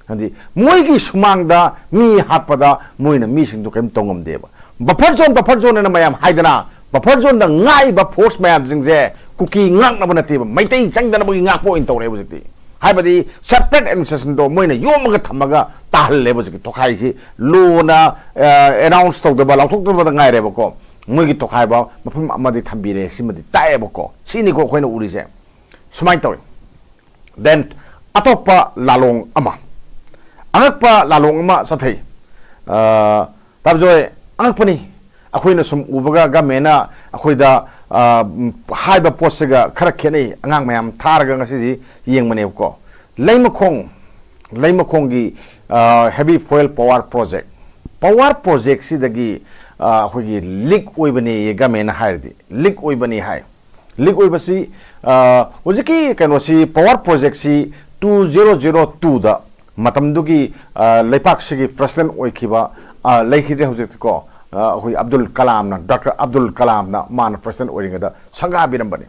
ꯍꯥꯏꯗꯤ ꯃꯣꯏꯒꯤ ꯁꯨꯃꯥꯡꯗ ꯃꯤ ꯍꯥꯠꯄꯗ ꯃꯣꯏꯅ ꯃꯤꯁꯤꯡꯗꯣ ꯀꯔꯤꯝ ꯇꯧ ꯉꯝꯗꯦꯕ꯫ Buffer zone, buffer zone ꯍꯥꯏꯅ ꯃꯌꯥꯝ ꯍꯥꯏꯗꯅ, buffer zoneꯗ ꯉꯥꯛꯏꯕ force ꯃꯌꯥꯝꯁꯤꯡꯁꯦ ꯀꯨꯀꯤ ꯉꯥꯛꯅꯕ ꯅꯠꯇꯦꯕ, ꯃꯩꯇꯩ ꯆꯪꯗꯅꯕꯒꯤ ꯉꯥꯛꯄ ꯑꯣꯏꯅ ꯇꯧꯔꯦꯕ ꯍꯧꯖꯤꯛꯇꯤ꯫ ꯍꯥꯏꯕꯗꯤ separate administrationꯗꯣ ꯃꯣꯏꯅ ꯌꯣꯝꯃꯒ ꯊꯝꯃꯒ ꯇꯥꯍꯜꯂꯦꯕ ꯍꯧꯖꯤꯛꯀꯤ ꯊꯣꯈꯥꯏꯁꯤ꯫ Lawꯅ, ꯑ, announce ꯇꯧꯗꯕ, ꯂꯥꯎꯊꯣꯛꯇꯕꯗ ꯉꯥꯏꯔꯦꯕꯀꯣ꯫ ꯃꯣꯏꯒꯤ ꯇꯣꯈꯥꯏꯕ ꯃꯐꯝ ꯑꯃꯗꯤ ꯊꯝꯕꯤꯔꯦ, ꯁꯤꯃꯗꯤ ꯇꯥꯛꯑꯦꯕꯀꯣ꯫ ꯁꯤꯅꯤꯀꯣ ꯑꯩꯈꯣꯏꯅ ꯎꯔꯤꯁꯦ꯫ ꯁꯨꯃꯥꯏꯅ ꯇꯧꯏ꯫ Then ꯑꯇꯣꯞꯄ ꯂꯥꯂꯣꯡ ꯑꯃ, ꯑꯉꯛꯄ ꯂꯥꯂꯣꯡ ꯑꯃ ꯆꯠꯊꯩ꯫ ꯑ, ꯇꯥꯕꯖꯣꯏ, ꯑꯉꯛꯄꯅꯤ꯫ ꯑꯩꯈꯣꯏꯅ ꯁꯨꯝ ꯎꯕꯒ ꯒꯃꯦꯟꯅ ꯑꯩꯈꯣꯏꯗ, ꯑ, ꯎꯝ, ꯍꯥꯏꯕ ꯄꯣꯠꯁꯤꯒ ꯈꯔ ꯈꯦꯠꯅꯩ꯫ ꯑꯉꯥꯡ ꯃꯌꯥꯝ ꯊꯥꯔꯒ ꯉꯁꯤꯁꯤ ꯌꯦꯡꯕꯅꯦꯕꯀꯣ꯫ ꯂꯩꯃꯈꯣꯡ, ꯂꯩꯃꯈꯣꯡꯒꯤ, ꯑ, heavy fuel power project, power projectꯁꯤꯗꯒꯤ, ꯑ, ꯑꯩꯈꯣꯏꯒꯤ leak ꯑꯣꯏꯕꯅꯦ, ꯒꯃꯦꯟꯅ ꯍꯥꯏꯔꯗꯤ leak ꯑꯣꯏꯕꯅꯤ ꯍꯥꯏ꯫ Leak ꯑꯣꯏꯕꯁꯤ, ꯑ, ꯍꯧꯖꯤꯛꯀꯤ ꯀꯩꯅꯣꯁꯤ, power projectꯁꯤ two zero zero twoꯗ ꯃꯇꯝꯗꯨꯒꯤ, ꯑ, ꯂꯩꯄꯥꯛꯁꯤꯒꯤ president ꯑꯣꯏꯈꯤꯕ, ꯑ, ꯂꯩꯈꯤꯗ꯭ꯔꯦ ꯍꯧꯖꯤꯛꯇꯤꯀꯣ, ꯑ, ꯑꯩꯈꯣꯏ ꯑꯕꯗꯨꯜ ꯀꯂꯥꯝꯅ, ꯗꯣꯛꯇꯔ ꯑꯕꯗꯨꯜ ꯀꯂꯥꯝꯅ ꯃꯥꯅ president ꯑꯣꯏꯔꯤꯉꯩꯗ ꯁꯪꯒꯥꯕꯤꯔꯝꯕꯅꯤ꯫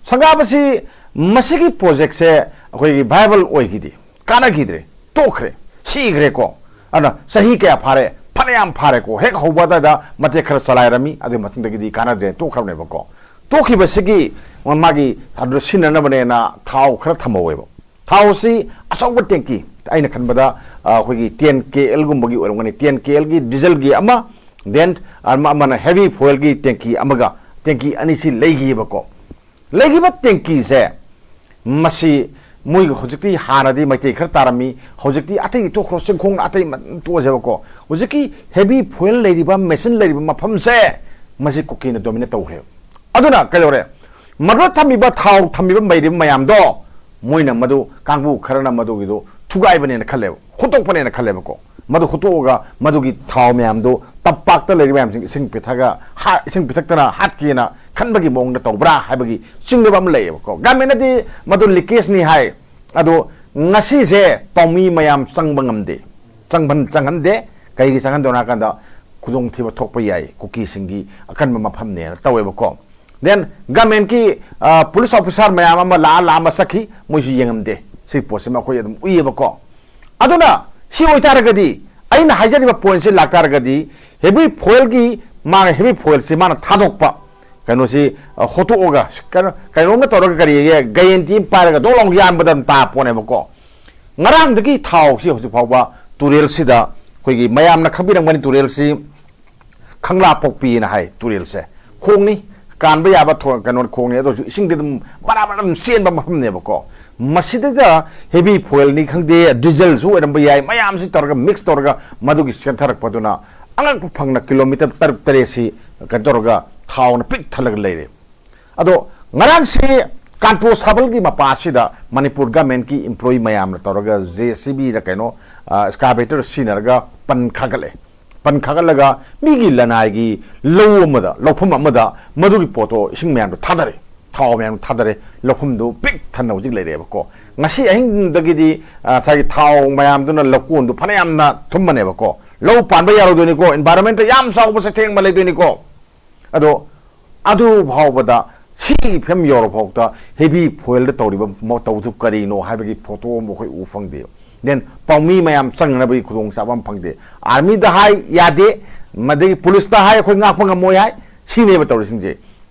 ꯁꯪꯒꯥꯕꯁꯤ ꯃꯁꯤꯒꯤ projectꯁꯦ ꯑꯩꯈꯣꯏꯒꯤ viable ꯑꯣꯏꯈꯤꯗꯦ, ꯀꯥꯟꯅꯈꯤꯗ꯭ꯔꯦ, ꯇꯣꯛꯈ꯭ꯔꯦ, ꯁꯤꯈ꯭ꯔꯦꯀꯣ꯫ ꯑꯗꯨꯅ ꯆꯍꯤ ꯀꯌꯥ ꯐꯥꯔꯦ? ꯐꯅꯌꯥꯝ ꯐꯥꯔꯦꯀꯣ꯫ ꯍꯦꯛ ꯍꯧꯕ ꯑꯗꯨꯋꯥꯏꯗ ꯃꯇꯦꯛ ꯈꯔ ꯆꯂꯥꯏꯔꯝꯃꯤ, ꯑꯗꯨꯒꯤ ꯃꯇꯨꯡꯗꯒꯤꯗꯤ ꯀꯥꯟꯅꯗ꯭ꯔꯦ, ꯇꯣꯛꯈ꯭ꯔꯕꯅꯦꯕꯀꯣ꯫ ꯇꯣꯛꯈꯤꯕꯁꯤꯒꯤ ꯃꯥꯒꯤ ꯑꯗꯨ ꯁꯤꯖꯤꯟꯅꯅꯕꯅꯦꯅ ꯊꯥꯎ ꯈꯔ ꯊꯝꯍꯧꯋꯦꯕ꯫ ꯊꯥꯎꯁꯤ ꯑꯆꯧꯕ tanky, ꯑꯩꯅ ꯈꯟꯕꯗ, ꯑ, ꯑꯩꯈꯣꯏꯒꯤ ten K Lꯒꯨꯝꯕꯒꯤ ꯑꯣꯏꯔꯝꯒꯅꯤ, ten K Lꯒꯤ dieselꯒꯤ ꯑꯃ, then ꯑꯃ-, ꯑꯃꯅ heavy fuelꯒꯤ tanky ꯑꯃꯒ, tanky ꯑꯅꯤꯁꯤ ꯂꯩꯈꯤꯑꯕꯀꯣ꯫ ꯂꯩꯈꯤꯕ tankyꯁꯦ, ꯃꯁꯤ ꯃꯣꯏꯒꯤ ꯍꯧꯖꯤꯛꯇꯤ, ꯍꯥꯟꯅꯗꯤ ꯃꯩꯇꯩ ꯈꯔ ꯇꯥꯔꯝꯃꯤ, ꯍꯧꯖꯤꯛꯇꯤ ꯑꯇꯩ ꯇꯣꯛꯈ꯭ꯔꯣ, ꯆꯤꯡꯈꯣꯡꯅ ꯑꯇꯩ ꯃ-, ꯇꯣꯛꯑꯁꯦꯕꯀꯣ꯫ ꯍꯧꯖꯤꯛꯀꯤ heavy fuel ꯂꯩꯔꯤꯕ, machine ꯂꯩꯔꯤꯕ ꯃꯐꯝꯁꯦ, ꯃꯁꯤ ꯀꯨꯀꯤꯅ dominate ꯇꯧꯈ꯭ꯔꯦꯕ꯫ ꯑꯗꯨꯅ ꯀꯩꯗꯧꯔꯦ? ꯃꯗꯨꯗ ꯊꯝꯃꯤꯕ ꯊꯥꯎ, ꯊꯝꯃꯤꯕ ꯃꯩꯔꯤꯕ ꯃꯌꯥꯝꯗꯣ, ꯃꯣꯏꯅ ꯃꯗꯨ, ꯀꯥꯡꯕꯨ ꯈꯔꯅ ꯃꯗꯨꯒꯤꯗꯣ ꯊꯨꯒꯥꯏꯕꯅꯦꯅ ꯈꯜꯂꯦꯕ, ꯍꯨꯠꯇꯣꯛꯄꯅꯦꯅ ꯈꯜꯂꯦꯕꯀꯣ꯫ ꯃꯗꯨ ꯍꯨꯠꯇꯣꯛꯑꯒ ꯃꯗꯨꯒꯤ ꯊꯥꯎ ꯃꯌꯥꯝꯗꯨ ꯇꯝꯄꯥꯛꯇ ꯂꯩꯔꯤꯕ ꯃꯌꯥꯝꯁꯤꯡ ꯏꯁꯤꯡ ꯄꯤꯊꯛꯑ-, ꯍꯥ-, ꯏꯁꯤꯡ ꯄꯤꯊꯛꯇꯅ ꯍꯥꯠꯀꯦꯅ ꯈꯟꯕꯒꯤ ꯃꯑꯣꯡꯗ ꯇꯧꯕ꯭ꯔꯥ ꯍꯥꯏꯕꯒꯤ ꯆꯤꯡꯅꯕ ꯑꯃ ꯂꯩꯌꯦꯕꯀꯣ꯫ Governmentꯅꯗꯤ ꯃꯗꯨ leakageꯅꯤ ꯍꯥꯏ꯫ ꯑꯗꯣ ꯉꯁꯤꯁꯦ ꯄꯥꯎꯃꯤ ꯃꯌꯥꯝ ꯆꯪꯕ ꯉꯝꯗꯦ, ꯆꯪꯍꯟ-, ꯆꯪꯍꯟꯗꯦ꯫ ꯀꯩꯒꯤ ꯆꯪꯍꯟꯗꯕꯅꯣ ꯍꯥꯏ ꯀꯥꯟꯗ, ꯈꯨꯗꯣꯡꯊꯤꯕ ꯊꯣꯛꯄ ꯌꯥꯏ, ꯀꯨꯀꯤꯁꯤꯡꯒꯤ ꯑꯀꯟꯕ ꯃꯐꯝꯅꯦꯅ ꯇꯧꯋꯦꯕꯀꯣ꯫ Then governmentꯀꯤ, ꯑ, police officer ꯃꯌꯥꯝ ꯑꯃ ꯂꯥꯛꯑ, ꯂꯥꯛꯑ ꯆꯠꯈꯤ, ꯃꯣꯏꯁꯨ ꯌꯦꯡꯉꯝꯗꯦ꯫ ꯁꯤ ꯄꯣꯠꯁꯤꯃ ꯑꯩꯈꯣꯏ ꯑꯗꯨꯝ ꯎꯏꯌꯦꯕꯀꯣ꯫ ꯑꯗꯨꯅ ꯁꯤ ꯑꯣꯏꯇꯥꯔꯒꯗꯤ, ꯑꯩꯅ ꯍꯥꯏꯖꯔꯤꯕ pointꯁꯤ ꯂꯥꯛꯇꯥꯔꯒꯗꯤ, heavy fuelꯒꯤ, ꯃꯥꯅ heavy fuelꯁꯤ ꯃꯥꯅ ꯊꯥꯗꯣꯛꯄ ꯀꯩꯅꯣꯁꯤ, ꯑ, ꯍꯣꯠꯇꯣꯛꯑꯒ, ꯀꯩꯅꯣ, ꯀꯩꯅꯣꯝꯅ ꯇꯧꯔꯒ, ꯀꯔꯤꯒꯤ ꯒꯌꯦꯟꯇꯤ ꯑꯃ ꯄꯥꯏꯔꯒ ꯗꯣꯛ ꯂꯥꯎ ꯌꯥꯟꯕꯗ ꯑꯗꯨꯝ ꯇꯥ ꯄꯣꯠꯅꯦꯕꯀꯣ꯫ ꯉꯔꯥꯡꯗꯒꯤ ꯊꯥꯎꯁꯤ ꯍꯧꯖꯤꯛ ꯐꯥꯎꯕ ꯇꯨꯔꯦꯜꯁꯤꯗ, ꯑꯩꯈꯣꯏꯒꯤ ꯃꯌꯥꯝꯅ ꯈꯪꯕꯤꯔꯝꯒꯅꯤ, ꯇꯨꯔꯦꯜꯁꯤ ꯈꯪꯂꯥ ꯄꯣꯛꯄꯤꯅ ꯍꯥꯏ ꯇꯨꯔꯦꯜꯁꯦ꯫ ꯈꯣꯡꯅꯤ, ꯀꯥꯟꯕ ꯌꯥꯕ ꯊꯣ-, ꯀꯩꯅꯣ ꯈꯣꯡꯅꯤ, ꯑꯗꯨ ꯑꯣꯏꯔꯁꯨ ꯏꯁꯤꯡꯗꯤ ꯑꯗꯨꯝ ꯕꯔꯥ ꯕꯔꯥ ꯑꯗꯨꯝ ꯆꯦꯟꯕ ꯃꯐꯝꯅꯦꯕꯀꯣ꯫ ꯃꯁꯤꯗꯩꯗ heavy fuelꯅꯤ ꯈꯪꯗꯦ, dieselꯁꯨ ꯑꯣꯏꯔꯝꯕ ꯌꯥꯏ, ꯃꯌꯥꯝꯁꯤ ꯇꯧꯔꯒ mix ꯇꯧꯔꯒ ꯃꯗꯨꯒꯤ ꯆꯦꯟꯊꯔꯛꯄꯗꯨꯅ ꯑꯉꯛꯄ ꯐꯪꯅ kilometre ꯇꯔꯨꯛ ꯇꯔꯦꯠꯁꯤ ꯀꯩꯅꯣ ꯇꯧꯔꯒ ꯊꯥꯎꯅ ꯄꯤꯛ ꯊꯜꯂꯒ ꯂꯩꯔꯦ꯫ ꯑꯗꯣ ꯉꯔꯥꯡꯁꯤ ꯀꯥꯟꯇꯣ ꯁꯥꯕꯜꯒꯤ ꯃꯄꯥꯁꯤꯗ ꯃꯅꯤꯄꯨꯔ governmentꯀꯤ employee ꯃꯌꯥꯝꯅ ꯇꯧꯔꯒ JCBꯗ ꯀꯩꯅꯣ, ꯑ, excavator ꯁꯤꯖꯤꯟꯅꯔꯒ ꯄꯟ ꯈꯥꯒꯠꯂꯦ꯫ ꯄꯟ ꯈꯥꯒꯠꯂꯒ ꯃꯤꯒꯤ ꯂꯅꯥꯏꯒꯤ ꯂꯧ ꯑꯃꯗ, ꯂꯧꯐꯝ ꯑꯃꯗ ꯃꯗꯨꯒꯤ ꯄꯣꯠꯇꯣ, ꯏꯁꯤꯡ ꯃꯌꯥꯝꯗꯣ ꯊꯥꯗꯔꯦ, ꯊꯥꯎ ꯃꯌꯥꯝꯗꯣ ꯊꯥꯗꯔꯦ, ꯂꯧꯐꯝꯗꯨ ꯄꯤꯛ ꯊꯟꯅ ꯍꯧꯖꯤꯛ ꯂꯩꯔꯦꯕꯀꯣ꯫ ꯉꯁꯤ ꯑꯍꯤꯡꯗꯒꯤꯗꯤ, ꯑ, ꯉꯁꯥꯏꯒꯤ ꯊꯥꯎ ꯃꯌꯥꯝꯗꯨꯅ ꯂꯧꯀꯣꯟꯗꯨ ꯐꯅꯌꯥꯝꯅ ꯊꯨꯝꯃꯅꯦꯕꯀꯣ꯫ ꯂꯧ ꯄꯥꯟꯕ ꯌꯥꯔꯣꯏꯗꯣꯏꯅꯤꯀꯣ, environmentꯇ ꯌꯥꯝ ꯆꯥꯎꯕ ꯆꯩꯊꯦꯡ ꯑꯃ ꯂꯩꯗꯣꯏꯅꯤꯀꯣ꯫ ꯑꯗꯣ ꯑꯗꯨ ꯐꯥꯎꯕꯗ, ꯁꯤꯒꯤ ꯐꯤꯕꯝ ꯌꯧꯔ ꯐꯥꯎꯗ heavy fuelꯗ ꯇꯧꯔꯤꯕ ꯃꯇꯧꯗꯨ ꯀꯔꯤꯅꯣ ꯍꯥꯏꯕꯒꯤ photo ꯑꯃ ꯑꯩꯈꯣꯏ ꯎ ꯐꯪꯗꯦ꯫ Then ꯄꯥꯎꯃꯤ ꯃꯌꯥꯝ ꯆꯪꯅꯕꯒꯤ ꯈꯨꯗꯣꯡꯆꯥꯕ ꯑꯃ ꯐꯪꯗꯦ꯫ Armyꯗ ꯍꯥꯏ, ꯌꯥꯗꯦ, ꯃꯗꯒꯤ policeꯇ ꯍꯥꯏ, ꯑꯩꯈꯣꯏ ꯉꯥꯛꯄ ꯉꯝꯃꯣꯏ ꯍꯥꯏ, ꯁꯤꯅꯦꯕ ꯇꯧꯔꯤꯁꯤꯡꯁꯦ꯫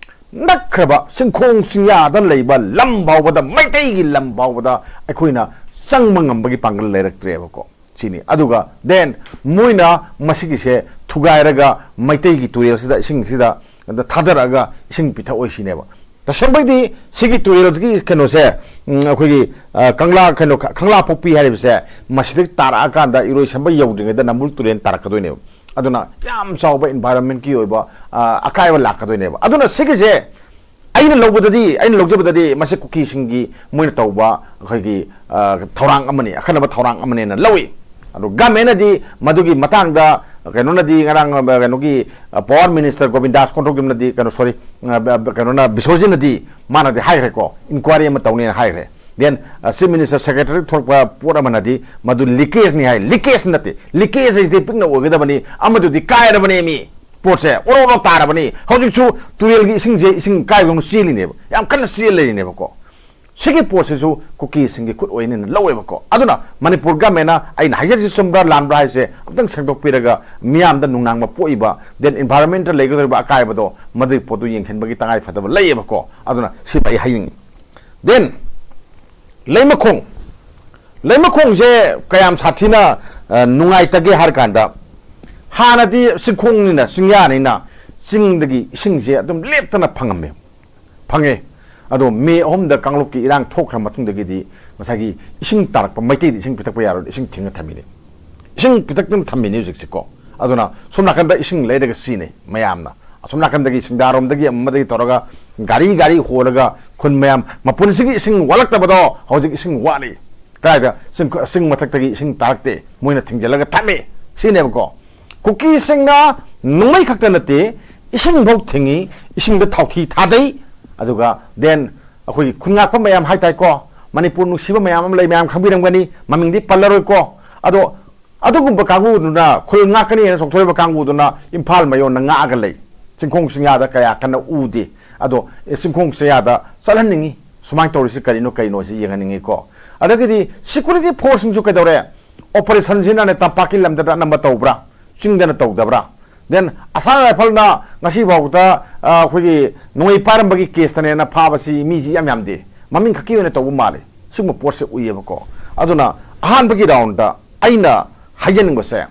ꯅꯛꯈ꯭ꯔꯕ ꯆꯤꯡꯈꯣꯡ ꯆꯤꯡꯌꯥꯗ ꯂꯩꯕ ꯂꯝ ꯐꯥꯎꯕꯗ, ꯃꯩꯇꯩꯒꯤ ꯂꯝ ꯐꯥꯎꯕꯗ ꯑꯩꯈꯣꯏꯅ ꯆꯪꯕ ꯉꯝꯕꯒꯤ ꯄꯥꯡꯒꯜ ꯂꯩꯔꯛꯇ꯭ꯔꯦꯕꯀꯣ꯫ ꯁꯤꯅꯤ꯫ ꯑꯗꯨꯒ then ꯃꯣꯏꯅ ꯃꯁꯤꯒꯤꯁꯦ ꯊꯨꯒꯥꯏꯔꯒ ꯃꯩꯇꯩꯒꯤ ꯇꯨꯔꯦꯜꯁꯤꯗ, ꯏꯁꯤꯡꯁꯤꯗ ꯊꯥꯗꯔꯛꯑꯒ ꯏꯁꯤꯡ ꯄꯤꯊꯛꯑꯣꯏ ꯁꯤꯅꯦꯕ꯫ ꯇꯁꯦꯡꯕꯩꯗꯤ ꯁꯤꯒꯤ ꯇꯨꯔꯦꯜꯁꯤꯒꯤ ꯀꯩꯅꯣꯁꯦ, ꯎꯝ, ꯑꯩꯈꯣꯏꯒꯤ, ꯑ, ꯀꯪꯂꯥ, ꯀꯩꯅꯣ, ꯈ-, ꯈꯪꯂꯥ ꯄꯣꯛꯄꯤ ꯍꯥꯏꯔꯤꯕꯁꯦ ꯃꯁꯤꯗꯒꯤ ꯇꯥꯔꯛꯑꯀꯥꯟꯗ ꯏꯔꯣꯏꯁꯦꯝꯕ ꯌꯧꯗ꯭ꯔꯤꯉꯩꯗ ꯅꯝꯕꯨꯜ ꯇꯨꯔꯦꯜ ꯇꯥꯔꯛꯀꯗꯣꯏꯅꯦꯕ꯫ ꯑꯗꯨꯅ ꯌꯥꯝ ꯆꯥꯎꯕ environmentꯀꯤ ꯑꯣꯏꯕ, ꯑ, ꯑꯀꯥꯏꯕ ꯂꯥꯛꯀꯗꯣꯏꯅꯦꯕ꯫ ꯑꯗꯨꯅ ꯁꯤꯒꯤꯁꯦ ꯑꯩꯅ ꯂꯧꯕꯗꯗꯤ, ꯑꯩꯅ ꯂꯧꯖꯕꯗꯗꯤ ꯃꯁꯤ ꯀꯨꯀꯤꯁꯤꯡꯒꯤ ꯃꯣꯏꯅ ꯇꯧꯕ ꯑꯩꯈꯣꯏꯒꯤ, ꯑ, ꯊꯧꯔꯥꯡ ꯑꯃꯅꯤ, ꯑꯈꯟꯅꯕ ꯊꯧꯔꯥꯡ ꯑꯃꯅꯦꯅ ꯂꯧꯏ꯫ ꯑꯗꯣ governmentꯅꯗꯤ ꯃꯗꯨꯒꯤ ꯃꯇꯥꯡꯗ, ꯀꯩꯅꯣꯅꯗꯤ ꯉꯔꯥꯡ, ꯑ, ꯀꯩꯅꯣꯒꯤ, ꯑ, power minister ꯒꯣꯕꯤꯟꯗꯥꯁ ꯀꯣꯟꯊꯧꯖꯝꯅꯗꯤ, ꯀꯩꯅꯣ, sorry, ꯑ, ꯕ-, ꯕ-, ꯀꯩꯅꯣꯅ, ꯕꯤꯁꯣꯖꯤꯠꯅꯗꯤ ꯃꯥꯅꯗꯤ ꯍꯥꯏꯈ꯭ꯔꯦꯀꯣ, inquiry ꯑꯃ ꯇꯧꯅꯦꯅ ꯍꯥꯏꯈ꯭ꯔꯦ꯫ Then, ꯑ, Chief Minister Secretary ꯊꯣꯛꯂꯛꯄ ꯄꯣꯠ ꯑꯃꯅꯗꯤ ꯃꯗꯨ leakageꯅꯤ ꯍꯥꯏ꯫ Leakage ꯅꯠꯇꯦ, leakage ꯍꯥꯏꯁꯤꯗꯤ ꯄꯤꯛꯅ ꯑꯣꯏꯒꯗꯕꯅꯤ, ꯑꯃꯗꯨꯗꯤ ꯀꯥꯏꯔꯕꯅꯦ ꯃꯤ꯫ ꯄꯣꯠꯁꯦ ꯑꯣꯔꯣ ꯑꯣꯔꯣ ꯇꯥꯔꯕꯅꯤ꯫ ꯍꯧꯖꯤꯛꯁꯨ ꯇꯨꯔꯦꯜꯒꯤ ꯏꯁꯤꯡꯁꯦ ꯏꯁꯤꯡ ꯀꯥꯏꯕꯗꯧꯅ ꯆꯦꯜꯂꯤꯅꯦꯕ, ꯌꯥꯝ ꯀꯟꯅ ꯆꯦꯜ ꯂꯩꯔꯤꯅꯦꯕꯀꯣ꯫ ꯁꯤꯒꯤ ꯄꯣꯠꯁꯤꯁꯨ ꯀꯨꯀꯤꯁꯤꯡꯒꯤ ꯈꯨꯠ ꯑꯣꯏꯅꯦꯅ ꯂꯧꯋꯦꯕꯀꯣ꯫ ꯑꯗꯨꯅ ꯃꯅꯤꯄꯨꯔ governmentꯅ, ꯑꯩꯅ ꯍꯥꯏꯖꯔꯤꯁꯤ ꯆꯨꯝꯕ꯭ꯔꯥ ꯂꯥꯟꯕ꯭ꯔꯥ ꯍꯥꯏꯁꯦ ꯑꯝꯇꯪ ꯁꯦꯡꯗꯣꯛꯄꯤꯔꯒ ꯃꯤꯌꯥꯝꯗ ꯅꯨꯡꯅꯥꯡꯕ ꯄꯣꯛꯏꯕ, then environmentꯇ ꯂꯩꯒꯗꯧꯔꯤꯕ ꯑꯀꯥꯏꯕꯗꯣ, ꯃꯗꯨꯒꯤ ꯄꯣꯠꯇꯨ ꯌꯦꯡꯁꯤꯟꯕꯒꯤ ꯇꯉꯥꯏ ꯐꯗꯕ ꯂꯩꯌꯦꯕꯀꯣ꯫ ꯑꯗꯨꯅ ꯁꯤꯃ ꯑꯩ ꯍꯥꯏꯅꯤꯡꯉꯤ꯫ Then ꯂꯩꯃꯈꯣꯡ, ꯂꯩꯃꯈꯣꯡꯁꯦ ꯀꯌꯥꯝ ꯁꯥꯊꯤꯅ, ꯑ, ꯅꯨꯡꯉꯥꯏꯇꯒꯦ ꯍꯥꯏꯔ ꯀꯥꯟꯗ, ꯍꯥꯟꯅꯗꯤ ꯆꯤꯡꯈꯣꯡꯅꯤꯅ, ꯆꯤꯡꯌꯥꯅꯤꯅ, ꯆꯤꯡꯗꯒꯤ ꯏꯁꯤꯡꯁꯦ ꯑꯗꯨꯝ ꯂꯦꯞꯇꯅ ꯐꯪꯉꯝꯃꯦ, ꯐꯪꯉꯦ꯫ ꯑꯗꯣ ꯃꯦ ꯑꯍꯨꯝꯗ ꯀꯥꯡꯂꯨꯞꯀꯤ ꯏꯔꯥꯡ ꯊꯣꯛꯈ꯭ꯔ ꯃꯇꯨꯡꯗꯒꯤꯗꯤ ꯉꯁꯥꯏꯒꯤ ꯏꯁꯤꯡ ꯇꯥꯔꯛꯄ, ꯃꯩꯇꯩꯗ ꯏꯁꯤꯡ ꯄꯤꯊꯛꯄ ꯌꯥꯔꯣꯏ, ꯏꯁꯤꯡ ꯊꯤꯡꯅ ꯊꯝꯃꯤꯅꯦ, ꯏꯁꯤꯡ ꯄꯤꯊꯛꯇꯅ ꯊꯝꯃꯤꯅꯦ ꯍꯧꯖꯤꯛꯁꯦꯀꯣ꯫ ꯑꯗꯨꯅ ꯁꯣꯝ ꯅꯥꯀꯟꯗ ꯏꯁꯤꯡ ꯂꯩꯔꯒ ꯁꯤꯅꯩ ꯃꯌꯥꯝꯅ, ꯑꯁꯣꯝ ꯅꯥꯀꯟꯗꯒꯤ ꯁꯤꯡꯗꯥꯔꯣꯝꯗꯒꯤ ꯑꯃꯗꯒꯤ ꯇꯧꯔꯒ ꯒꯥꯔꯤ ꯒꯥꯔꯤ ꯍꯣꯜꯂꯒ ꯈꯨꯟ ꯃꯌꯥꯝ, ꯃꯄꯨꯟꯁꯤꯒꯤ ꯏꯁꯤꯡ ꯋꯥꯠꯂꯛꯇꯕꯗꯣ ꯍꯧꯖꯤꯛ ꯏꯁꯤꯡ ꯋꯥꯠꯂꯤ꯫ ꯀꯗꯥꯏꯗ? ꯆꯤꯡ, ꯆꯤꯡ ꯃꯊꯛꯇꯒꯤ ꯏꯁꯤꯡ ꯇꯥꯔꯛꯇꯦ, ꯃꯣꯏꯅ ꯊꯤꯡꯖꯤꯜꯂꯒ ꯊꯝꯃꯦ, ꯁꯤꯅꯦꯕꯀꯣ꯫ ꯀꯨꯀꯤꯁꯤꯡꯅ ꯅꯣꯡꯃꯩ ꯈꯛꯇ ꯅꯠꯇꯦ, ꯏꯁꯤꯡꯐꯧ ꯊꯤꯡꯉꯤ, ꯏꯁꯤꯡꯗ ꯊꯥꯎꯊꯤ ꯊꯥꯗꯩ꯫ ꯑꯗꯨꯒ then ꯑꯩꯈꯣꯏꯒꯤ ꯈꯨꯟ ꯉꯥꯛꯄ ꯃꯌꯥꯝ ꯍꯥꯏꯇꯥꯔꯦꯀꯣ, ꯃꯅꯤꯄꯨꯔ ꯅꯨꯡꯁꯤꯕ ꯃꯌꯥꯝ ꯑꯃ ꯂꯩ, ꯃꯌꯥꯝ ꯈꯪꯕꯤꯔꯝꯒꯅꯤ, ꯃꯃꯤꯡꯗꯤ ꯄꯜꯂꯔꯣꯏꯀꯣ꯫ ꯑꯗꯣ ꯑꯗꯨꯒꯨꯝꯕ ꯀꯥꯡꯕꯨꯗꯨꯅ, ꯈꯨꯜ ꯉꯥꯛꯀꯅꯤ ꯍꯥꯏꯅ ꯆꯣꯡꯊꯣꯔꯛꯏꯕ ꯀꯥꯡꯕꯨꯗꯨꯅ ꯏꯝꯐꯥꯜ ꯃꯌꯣꯟꯗ ꯉꯥꯛꯑꯒ ꯂꯩ꯫ ꯆꯤꯡꯈꯣꯡ ꯆꯤꯡꯌꯥꯗ ꯀꯌꯥ ꯀꯟꯅ ꯎꯗꯦ꯫ ꯑꯗꯣ, ꯑꯦ, ꯆꯤꯡꯈꯣꯡ ꯆꯤꯡꯌꯥꯗ ꯆꯠꯍꯟꯅꯤꯡꯉꯤ꯫ ꯁꯨꯃꯥꯏꯅ ꯇꯧꯔꯤꯁꯤ ꯀꯔꯤꯅꯣ, ꯀꯩꯅꯣꯁꯤ ꯌꯦꯡꯍꯟꯅꯤꯡꯉꯤꯀꯣ꯫ ꯑꯗꯒꯤꯗꯤ security forceꯁꯤꯡꯁꯨ ꯀꯩꯗꯧꯔꯦ? Operationꯁꯤꯅꯅꯦ ꯇꯝꯄꯥꯛꯀꯤ ꯂꯝꯗꯇ ꯑꯅꯝꯕ ꯇꯧꯕ꯭ꯔꯥ? ꯆꯤꯡꯗꯅ ꯇꯧꯗꯕ꯭ꯔꯥ? Then Assam Riflesꯅ ꯉꯁꯤ ꯐꯥꯎꯕꯗ, ꯑ, ꯑꯩꯈꯣꯏꯒꯤ ꯅꯣꯡꯃꯩ ꯄꯥꯏꯔꯝꯕꯒꯤ caseꯇꯅꯦꯅ ꯐꯥꯕꯁꯤ ꯃꯤꯁꯤ ꯌꯥꯝ ꯌꯥꯝꯗꯦ꯫ ꯃꯃꯤꯡ ꯈꯛꯀꯤ ꯑꯣꯏꯅ ꯇꯧꯕ ꯃꯥꯜꯂꯤ꯫ ꯁꯤꯒꯨꯝꯕ ꯄꯣꯠꯁꯦ ꯎꯏꯌꯦꯕꯀꯣ꯫ ꯑꯗꯨꯅ ꯑꯍꯥꯟꯕꯒꯤ roundꯗ ꯑꯩꯅ ꯍꯥꯏꯖꯅꯤꯡꯕꯁꯦ,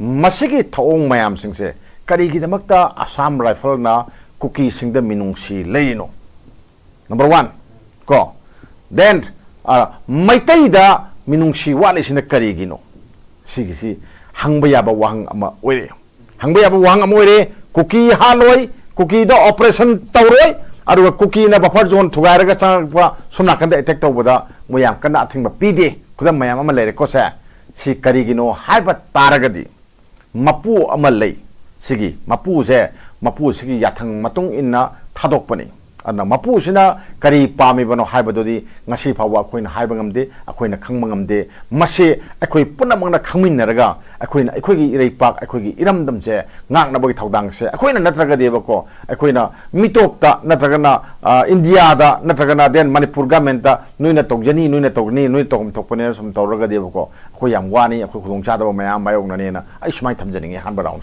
ꯃꯁꯤꯒꯤ ꯊꯧꯑꯣꯡ ꯃꯌꯥꯝꯁꯤꯡꯁꯦ ꯀꯔꯤꯒꯤꯗꯃꯛꯇ Assam Riflesꯅ ꯀꯨꯀꯤꯁꯤꯡꯗ ꯃꯤꯅꯨꯡꯁꯤ ꯂꯩꯔꯤꯅꯣ? Number one ꯀꯣ꯫ Then, ꯑ, ꯃꯩꯇꯩꯗ ꯃꯤꯅꯨꯡꯁꯤ ꯋꯥꯠꯂꯤꯁꯤꯅ ꯀꯔꯤꯒꯤꯅꯣ? ꯁꯤꯒꯤꯁꯤ ꯍꯪꯕ ꯌꯥꯕ ꯋꯥꯍꯪ ꯑꯃ ꯑꯣꯏꯔꯦ꯫ ꯍꯪꯕ ꯌꯥꯕ ꯋꯥꯍꯪ ꯑꯃ ꯑꯣꯏꯔꯦ꯫ ꯀꯨꯀꯤ ꯍꯥꯠꯂꯣꯏ, ꯀꯨꯀꯤꯗ operation ꯇꯧꯔꯣꯏ, ꯑꯗꯨꯒ ꯀꯨꯀꯤꯅ buffer zone ꯊꯨꯒꯥꯏꯔꯒ ꯆꯪꯉꯛꯄ ꯁꯣꯝ ꯅꯥꯀꯟꯗ attack ꯇꯧꯕꯗ ꯃꯣꯏ ꯌꯥꯝ ꯀꯟꯅ ꯑꯊꯤꯡꯕ ꯄꯤꯗꯦ꯫ ꯈꯨꯗꯝ ꯃꯌꯥꯝ ꯑꯃ ꯂꯩꯔꯦꯀꯣ ꯁꯦ꯫ ꯁꯤ ꯀꯔꯤꯒꯤꯅꯣ ꯍꯥꯏꯕ ꯇꯥꯔꯒꯗꯤ, ꯃꯄꯨ ꯑꯃ ꯂꯩ꯫ ꯁꯤꯒꯤ ꯃꯄꯨꯁꯦ, ꯃꯄꯨꯁꯤꯒꯤ ꯌꯥꯊꯪ ꯃꯇꯨꯡ ꯏꯟꯅ ꯊꯥꯗꯣꯛꯄꯅꯤ꯫ ꯑꯗꯨꯅ ꯃꯄꯨꯁꯤꯅ ꯀꯔꯤ ꯄꯥꯝꯃꯤꯕꯅꯣ ꯍꯥꯏꯕꯗꯨꯗꯤ ꯉꯁꯤ ꯐꯥꯎꯕ ꯑꯩꯈꯣꯏꯅ ꯍꯥꯏꯕ ꯉꯝꯗꯦ, ꯑꯩꯈꯣꯏꯅ ꯈꯪꯕ ꯉꯝꯗꯦ꯫ ꯃꯁꯤ ꯑꯩꯈꯣꯏ ꯄꯨꯝꯅꯃꯛꯅ ꯈꯪꯃꯤꯟꯅꯔꯒ ꯑꯩꯈꯣꯏꯅ ꯑꯩꯈꯣꯏꯒꯤ ꯏꯔꯩꯄꯥꯛ, ꯑꯩꯈꯣꯏꯒꯤ ꯏꯔꯝꯗꯝꯁꯦ ꯉꯥꯛꯅꯕꯒꯤ ꯊꯧꯗꯥꯡꯁꯦ ꯑꯩꯈꯣꯏꯅ ꯅꯠꯇ꯭ꯔꯒꯗꯤꯕꯀꯣ, ꯑꯩꯈꯣꯏꯅ ꯃꯤꯇꯣꯞꯇ ꯅꯠꯇ꯭ꯔꯒꯅ, ꯑ, ꯏꯟꯗꯤꯌꯥꯗ ꯅꯠꯇ꯭ꯔꯒꯅ then ꯃꯅꯤꯄꯨꯔ governmentꯇ ꯅꯣꯏꯅ ꯇꯧꯖꯅꯤ, ꯅꯣꯏꯅ ꯇꯧꯒꯅꯤ, ꯅꯣꯏꯅ ꯇꯧꯐꯝ ꯊꯣꯛꯄꯅꯦꯅ ꯁꯨꯝ ꯇꯧꯔꯒꯗꯤꯕꯀꯣ, ꯑꯩꯈꯣꯏ ꯌꯥꯝ ꯋꯥꯅꯤ, ꯑꯩꯈꯣꯏ ꯈꯨꯗꯣꯡꯆꯥꯗꯕ ꯃꯌꯥꯝ ꯃꯥꯌꯣꯛꯅꯅꯦꯅ ꯑꯩ ꯁꯨꯃꯥꯏꯅ ꯊꯝꯖꯅꯤꯡꯉꯤ ꯑꯍꯥꯟꯕ round꯫